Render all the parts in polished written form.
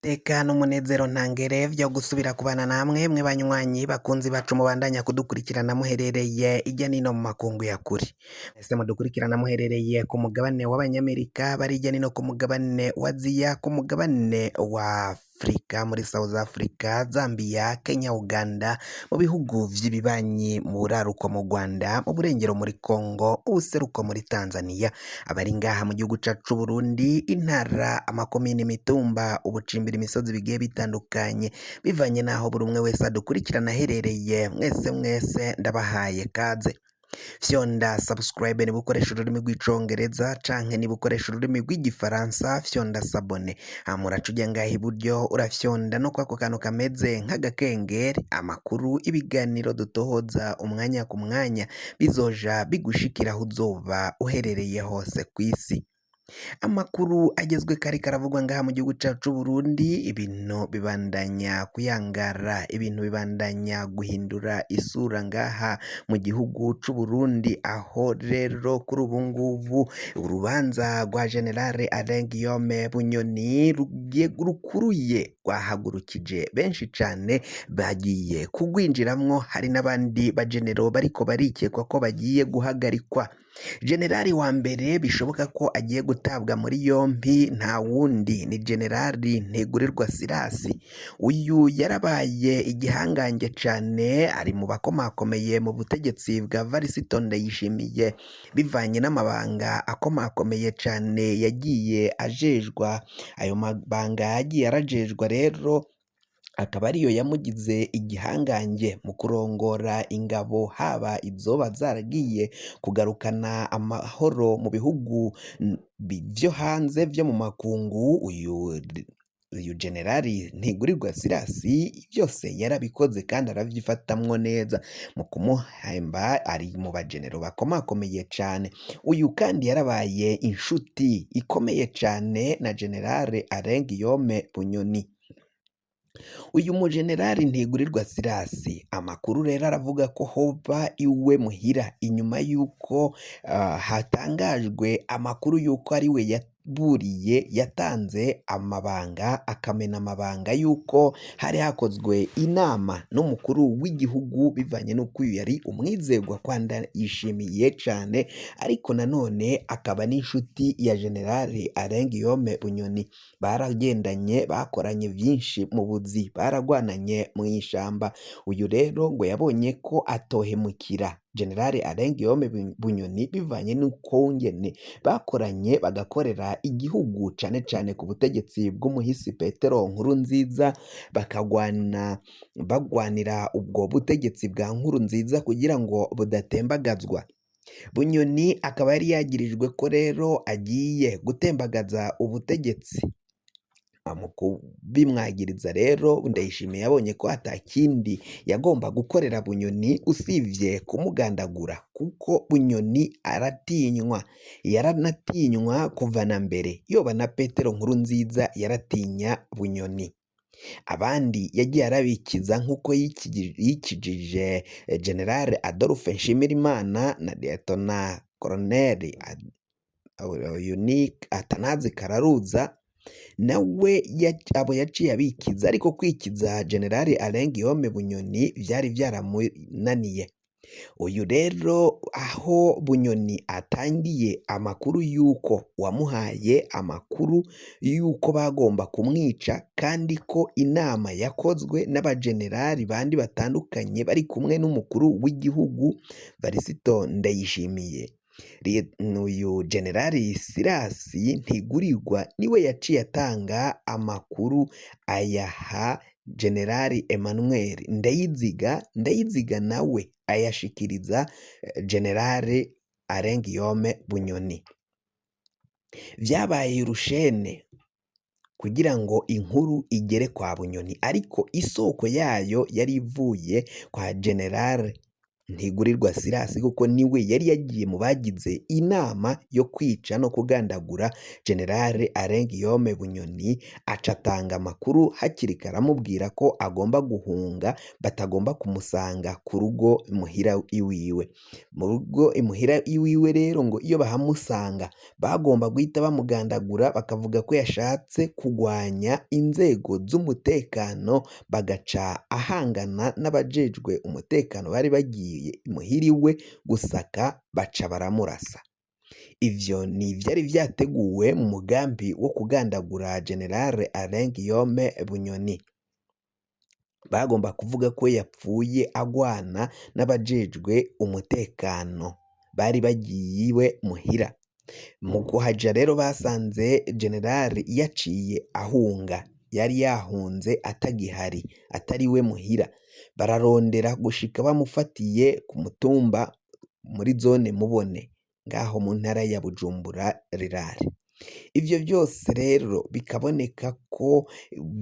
Iteka n'umunezero ntangere vyo gusubira kubana namwe mwe banywanyi bakunzi bacu mubandanya kudukurikirana muherereye irya nino mu makungu ya kure. Mwese mudukurikirana muherereye ku mugabane w'abanyamerika, bari irya nino ku mugabane wa Aziya, ku mugabane wa Afrika, muri South Africa, Zambia, Kenya, Uganda, mu bihugu vy'ibibanyi, mu buraruko mu Rwanda, mu burengero muri Congo, ubuseruko muri Tanzania, abari ngaha mu gihugu cacu c'Uburundi, intara, amakomine, imitumba, ubucimbira imisozi bigiye bitandukanye, bivanye n'aho buri umwe wese adukurikirana aherereye, mwese mwese ndabahaye kaze. Fyonda subscribe niba ukoresha ururimi rw'icongereza canke niba ukoresha ururimi rw'igifaransa fyonda s'abonner, hama uraca uja ngaha iburyo urafyonda no kwako kantu kameze nk'agakengeri, amakuru, ibiganiro dutohoza umwanya ku mwanya bizoja bigushikira aho uzoba uherereye hose kw'isi. Amakuru agezwe kare karavugwa ngaha mu gihugu cacu c'Uburundi, ibintu bibandanya kuyangara, ibintu bibandanya guhindura isura ngaha mu gihugu c'Uburundi, aho rero kuri ubu ngubu urubanza rwa Generale Alain Guillaume Bunyoni rukuruye rwahagurukije benshi cane bagiye kugwinjiramwo, hari n'abandi bagenero bariko barikekwa ko bagiye guhagarikwa. Generali wa mbere bishoboka ko agiye gutabwa muri yompi nta wundi ni Generali Ntigurirwa Sirasi. Uyu yarabaye igihangange cane, ari mu bakomakomeye mu butegetsi bwa Varisito Ndayishimiye, bivanye n'amabanga akomakomeye cane yagiye ajejwa. Ayo mabanga yagiye arajejwa rero akaba ariyo yamugize igihangange mu kurongora ingabo, haba izoba zaragiye kugarukana amahoro mu bihugu vyo hanze vyo mu makungu. Uyu Generali Ntigurirwa Sirasi byose yarabikoze kandi aravyifatamwo neza. Mu kumuhemba ari mu bagenero bakomakomeye cane. Uyu kandi yarabaye inshuti ikomeye cane na Generale Alain Guillaume Bunyoni. Uyu mujenerali Ntigurirwa Sirasi, amakuru rero aravuga ko hoba iwe muhira inyuma y'uko hatangajwe amakuru y'uko ari we yaburiye, yatanze amabanga, akamena amabanga y'uko hari hakozwe inama n'umukuru w'igihugu, bivanye n'uko uyu yari umwizerwa kwa Ndayishimiye cane, ariko nanone akaba n'inshuti ya Generale Alain Guillaume Bunyoni. Baragendanye, bakoranye byinshi mu buzi, baragwananye mu ishamba. Uyu rero ngo yabonye ko atohemukira Generale Alain Guillaume Bunyoni bivanye n'ukungene bakoranye bagakorera igihugu cane cane ku butegetsi bw'umuhisi Petero Nkurunziza, bakagwana bagwanira ubwo butegetsi bwa Nkurunziza kugira ngo budatembagazwa. Bunyoni akaba yari yagirijwe ko rero agiye gutembagaza ubutegetsi. Mu kubimwagiriza rero Ndayishimiye yabonye ko atakindi yagomba gukorera Bunyoni usibye kumugandagura, kuko Bunyoni aratinywa, yaranatinywa kuva na mbere, yoba na Petero Nkurunziza yaratinya Bunyoni. Abandi yagiye arabikiza nk'uko yikijije Generale Adolphe Nshimirimana na Lieutenant Colonel uyu ni Atanazi Kararuza, nawe abo yaciye abikiza, ariko kwikiza Generale Alain Guillaume Bunyoni vyari vyaramunaniye. Uyu rero aho Bunyoni atangiye amakuru y'uko wamuhaye amakuru y'uko bagomba kumwica, kandi ko inama yakozwe n'abajenerali bandi batandukanye bari kumwe n'umukuru w'igihugu Varisito Ndayishimiye. Uyu Generali Sirasi Ntigurirwa niwe yaciye atanga amakuru ayaha Generali Emmanuel Ndayiziga, Ndayiziga nawe ayashikiriza Generale Alain Guillaume Bunyoni. Vyabaye urushene kugira ngo inkuru igere kwa Bunyoni, ariko isoko yayo yari ivuye kwa Generale Ntigurirwa Sirasi kuko niwe yari yagiye mu bagize inama yo kwica no kugandagura General Alain Guillaume Bunyoni, aca atanga amakuru hakiri kare amubwira ko agomba guhunga batagomba kumusanga ku rugo imuhira iwiwe. Mu rugo imuhira iwiwe rero ngo iyo bahamusanga bagomba guhita bamugandagura bakavuga ko yashatse kugwanya inzego z'umutekano bagaca ahangana n'abajejwe umutekano bari bagiye imuhira iwe gusaka baca baramurasa. Ivyo ni ivyari vyateguwe mu mugambi wo kugandagura General Alain Guillaume Bunyoni. Bagomba kuvuga ko yapfuye agwana n'abajejwe umutekano bari bagiye iwe muhira. Mu kuhaja rero basanze General yaciye ahunga, yari yahunze atagihari atari we muhira, bararondera gushika bamufatiye ku mutumba muri zone Mubone ngaho mu ntara ya Bujumbura rirare. Ivyo vyose rero bikaboneka ko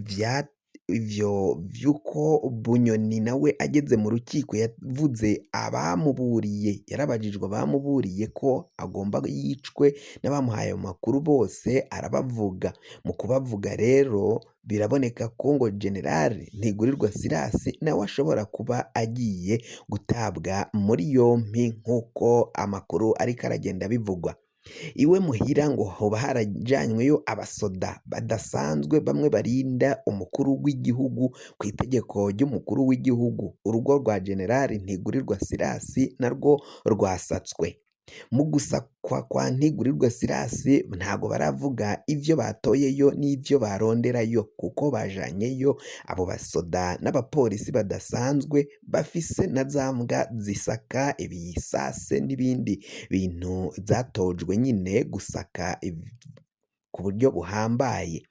vya ivyo vy'uko Bunyoni nawe ageze mu rukiko yavuze abamuburiye, yarabajijwe abamuburiye ko agomba yicwe n'abamuhaye ayo makuru bose arabavuga. Mu kubavuga rero biraboneka ko ngo General Ntigurirwa Sirasi nawe ashobora kuba agiye gutabwa muri yompi nk'uko amakuru ariko aragenda abivugwa. Iwe muhira ngo hoba harajanyweyo abasoda badasanzwe bamwe barinda umukuru w'igihugu ku itegeko ry'umukuru w'igihugu. Urugo rwa General Ntigurirwa Sirasi narwo rwasatswe. Mu gusakwa kwa Ntigurirwa Sirasi ntago baravuga ivyo batoyeyo n'ivyo baronderayo kuko bajanyeyo abo basoda n'abapolisi badasanzwe bafise na za mbwa zisaka ibisase n'ibindi bintu zatojwe nyine gusaka ku buryo buhambaye.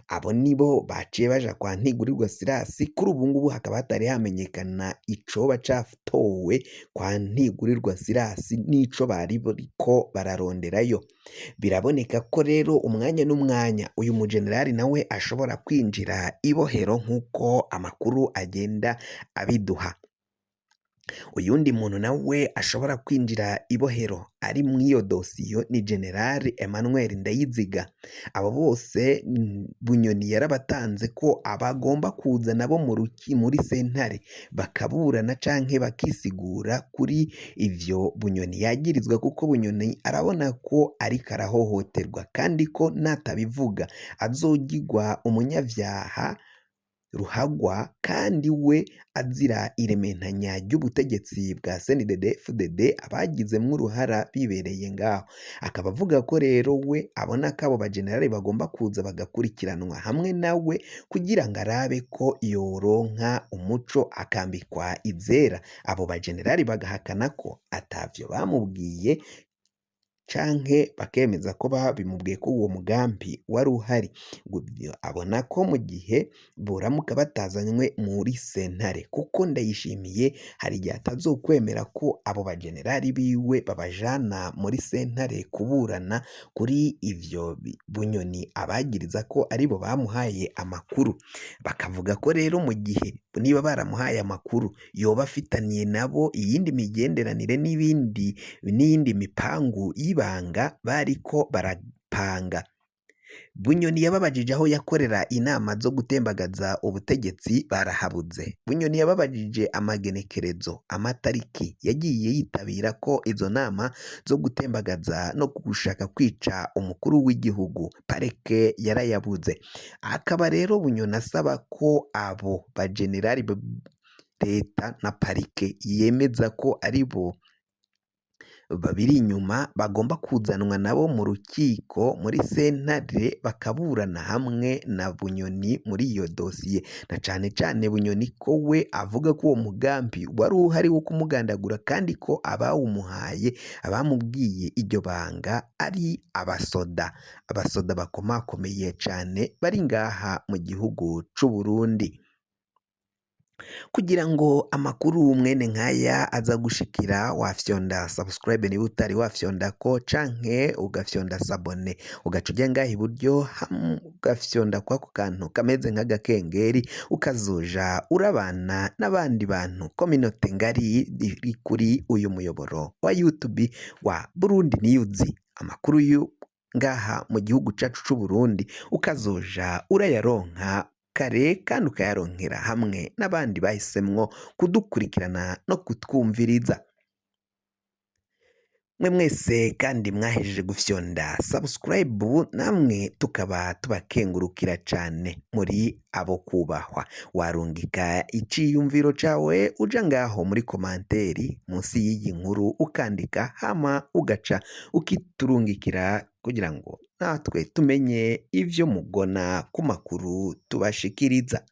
Abo nibo baciye baja kwa Ntigurirwa Sirasi, kuri ubu ngubu hakaba hatari hamenyekana icoba catowe kwa Ntigurirwa Sirasi n'ico bari bariko bararonderayo. Biraboneka ko rero umwanya n'umwanya uyu mujenerali nawe ashobora kwinjira ibohero nk'uko amakuru agenda abiduha. Uyundi muntu nawe ashobora kwinjira ibohero ari mw'iyo dosiyo ni General Emmanuel Ndayiziga. Abo bose Bunyoni yarabatanze ko abagomba kuza nabo muri sentare bakaburana canke bakisigura kuri ivyo Bunyoni yagirizwa, kuko Bunyoni arabona ko ariko arahohoterwa kandi ko natabivuga azogirwa umunyavyaha ruhagwa kandi we azira irementanya ry'ubutegetsi bwa CNDD-FDD abagizemwo uruhara bibereye ngaho. Akaba avuga ko rero we abona ko abo bajenerali bagomba kuza bagakurikiranwa hamwe nawe kugira ngo arabe ko yoronka umuco akambikwa izera. Abo bajenerali bagahakana ko atavyo bamubwiye canke bakemeza ko babimubwiye ko uwo mugambi wari uhari. Abona ko mu gihe boramuka batazanywe muri sentare kuko Ndayishimiye hari igihe atazokwemera ko abo bajenerali biwe babajana muri sentare kuburana kuri ivyo Bunyoni abagiriza ko aribo bamuhaye amakuru. Bakavuga ko rero mu gihe niba baramuhaye amakuru yoba afitaniye nabo iyindi migenderanire n'ibindi n'iyindi mipangu y'ibanga bariko barapanga. Bunyoni yababajije aho yakorera inama zo gutembagaza ubutegetsi barahabuze. Bunyoni yababajije amagenekerezo, amatariki yagiye yitabira ko izo nama zo gutembagaza no gushaka kwica umukuru w'igihugu pareke yarayabuze. Akaba rero Bunyoni asaba ko abo bajenerali leta na parike yemeza ko aribo babiri inyuma bagomba kuzanwa nabo mu rukiko muri sentare bakaburana hamwe na Bunyoni muri iyo dosiye, na cane cane Bunyoni ko we avuga ko uwo mugambi wari uhari wo kumugandagura kandi ko abawumuhaye abamubwiye iryo banga ari abasoda, abasoda bakomakomeye cane bari ngaha mu gihugu c'u Burundi. Kugira ngo amakuru mwene nkaya aza gushikira, wafyonda subscribe niba utari wafyondako, canke ugafyonda s'abonner, ugaca uja ngaha iburyo, ugafyonda kwako kantu kameze nk'agakengeri, ukazoja urabana n'abandi bantu, communauté ngari iri kuri uyu muyoboro wa YouTube wa Burundi News. Amakuru yu ngaha mu gihugu cacu c'Uburundi ukazoja urayaronka kare kandi ukayaronkera hamwe n'abandi bahisemwo kudukurikirana no kutwumviriza. Mwe mwese kandi mwahejeje gufyonda subscribe, namwe tukaba tubakengurukira cane, muri abo kubahwa. Warungika iciyumviro cawe uja ngaho muri commentaire munsi y'iyi nkuru, ukandika, hama ugaca ukiturungikira kugira ngo natwe tumenye ivyo mugona ku makuru tubashikiriza.